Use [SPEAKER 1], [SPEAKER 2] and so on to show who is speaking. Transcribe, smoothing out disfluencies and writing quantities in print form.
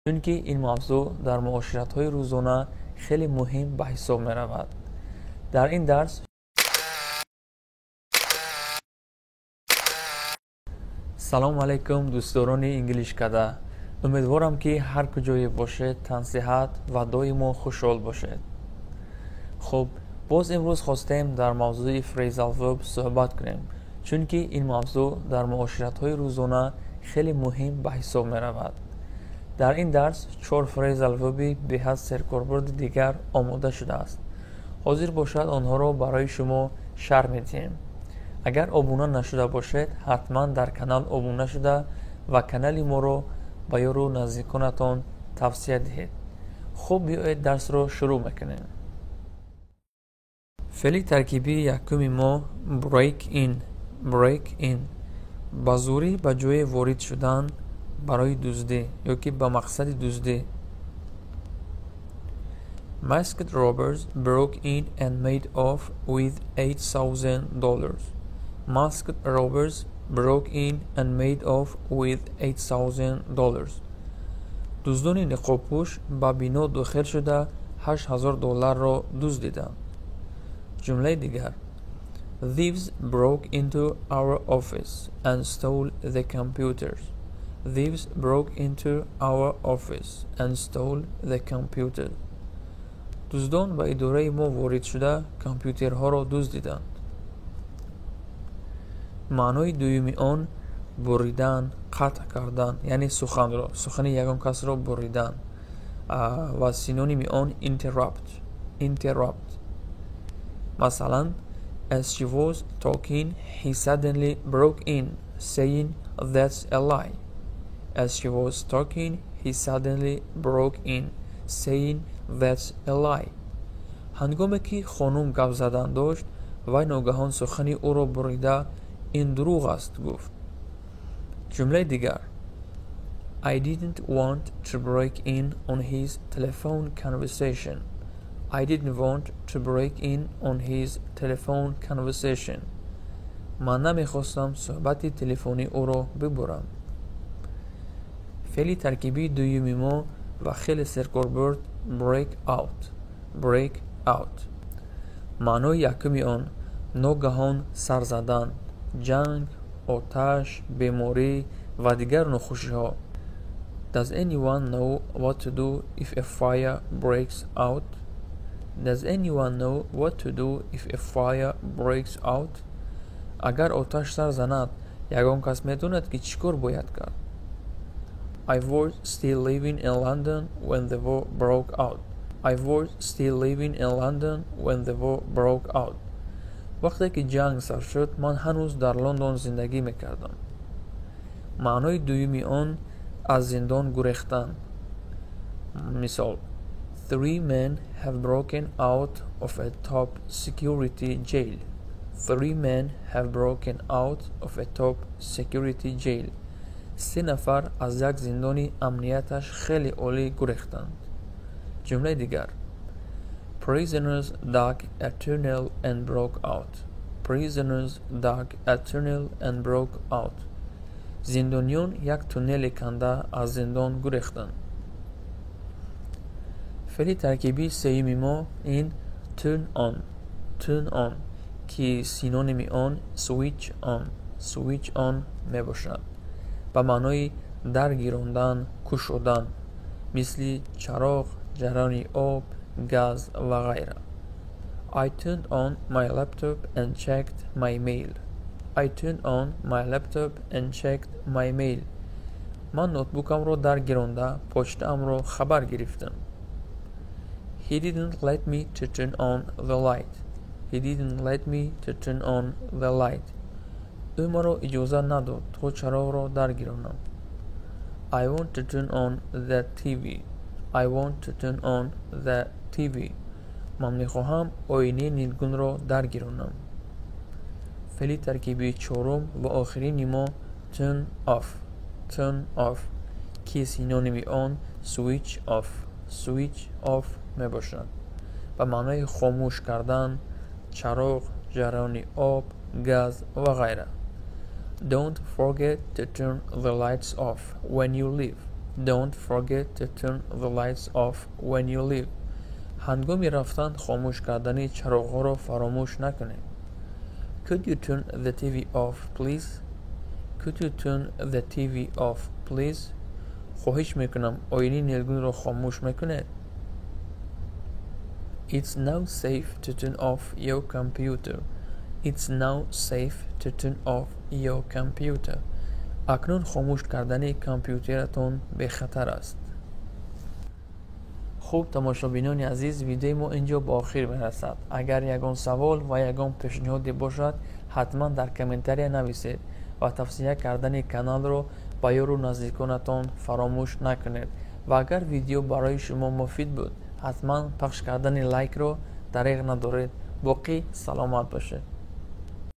[SPEAKER 1] Чунки ин мавзӯъ дар муоширатҳои рӯзона хеле муҳим ба ҳисоб меравад. Дар ин дарс Салом алайкум, дӯстдорони Инглишкада. Умедворам, ки ҳар куҷое бошед, тансиҳат ва доимо хушҳол бошед. Хуб, боз имрӯз хостем дар мавзӯи phrasal verb суҳбат кунем, чунки ин мавзӯъ дар муоширатҳои рӯзона хеле муҳим ба ҳисоб меравад. Дар ин дарс чор phrasal verb-и беҳад серкорбурди дигар омода шудааст. Ҳозир бошад, онҳоро барои шумо шарҳ медиҳем. Агар обуна нашуда бошед, ҳатман дар канал обуна шуда ва канали моро ба ёру наздиконатон тавсия диҳед. Хуб, биёед, дарсро шурӯъ мекунем. Феъли таркибии якуми мо break in. Break in — ба зӯрӣ ба ҷое ворид шудан барои дуздӣ ё ки ба мақсади дуздӣ. Masked robbers broke in and made off with $8,000. Masked robbers broke in and made off with $8,000. Дуздони ниқобпӯш ба бино дохил шуда, 8000 долларро дуздиданд. Ҷумлаи дигар: Thieves broke into our office and stole the computers. Thieves broke into our office and stole the computers. Дуздон ба идораи мо ворид шуда, компютерҳоро дуздиданд. Маънои дуюми он буридан, қатъ кардан, яъне суханро, сухани ягон касро буридан, ва синоними он interrupt. Interrupt. Масалан, as she was talking, he suddenly broke in, saying, "That's a lie." As she was talking, he suddenly broke in, saying, "That's a lie." Ҳангоме ки хонум гап задан дошт, вай ногаҳон сухани ӯро бурида, «Ин дурӯғ аст», гуфт. Ҷумлаи дигар: I didn't want to break in on his telephone conversation. I didn't want to break in on his telephone conversation. Ман намехостам суҳбати телефонии ӯро бибурам. Феъли таркибии дуюми мо ва хеле серкорбурд break out. Break out. Маънои якуми он ногаҳон сар задан, ҷанг, оташ, беморӣ ва дигар нохушиҳо. Does anyone know what to do if a fire breaks out? Does anyone know what to do if a fire breaks out? Агар оташ сар занад, ягон кас медонад, ки чӣ кор бояд кард? I was still living in London when the war broke out. I was still living in London when the war broke out. Вақте ки ҷанг сар шуд, ман ҳанӯз дар Лондон зиндагӣ мекардам. Маънои дуюми он аз зиндон гурехтан. Мисол: Three men have broken out of a top security jail. Three men have broken out of a top security jail. Се нафар аз як зиндони амнияташ хеле олӣ гурехтанд. Ҷумлаи дигар: Prisoners dug a tunnel and broke out. Prisoners dug a tunnel and broke out. Зиндониён як туннеле канда, аз зиндон гурехтанд. Феъли таркибии сеюми мо ин turn on. Turn on, ки синоними он switch on. Switch on мебошад, ба маънои даргирондан, кушодан, мисли чароғ, ҷараёни об, газ ва ғайра. I turned on my laptop and checked my mail. I turned on my laptop and checked my mail. Ман ноутбукамро даргиронда, почтаамро хабар гирифтам. He didn't let me to turn on the light. He didn't let me to turn on the light. Ӯ маро иҷоза надод, то чароғро даргиронам. I want to turn on the TV. I want to turn on the TV. Ман мехоҳам оинаи нилгунро даргиронам. Феъли таркибии чорум ва охирини мо turn off. Turn off, ки синоними он switch off. Switch off мебошад, ба маънои хомӯш кардан чароғ, ҷараёни об, газ ва ғайра. Don't forget to turn the lights off when you leave. Don't forget to turn the lights off when you leave. Ҳангоми рафтан хомӯш кардани чароғҳоро фаромӯш накунед. Could you turn the TV off, please? Could you turn the TV off, please? Хоҳиш мекунам, оинаи нилгунро хомӯш мекунед? It's now safe to turn off your computer. It's now safe to turn off your computer. Акнун хомӯш кардани компютератон бехатар аст. Хуб, тамошобинони азиз, видеои мо ин ҷо ба охир мерасад. Агар ягон савол ва ягон пешниҳоде бошад, ҳатман дар комментария нависед ва тавсия кардани каналро ба ёру наздиконатон фаромӯш накунед. Ва агар видео барои шумо муфид буд, ҳатман пахш кардани лайкро дареғ надоред. Боқӣ саломат бошед.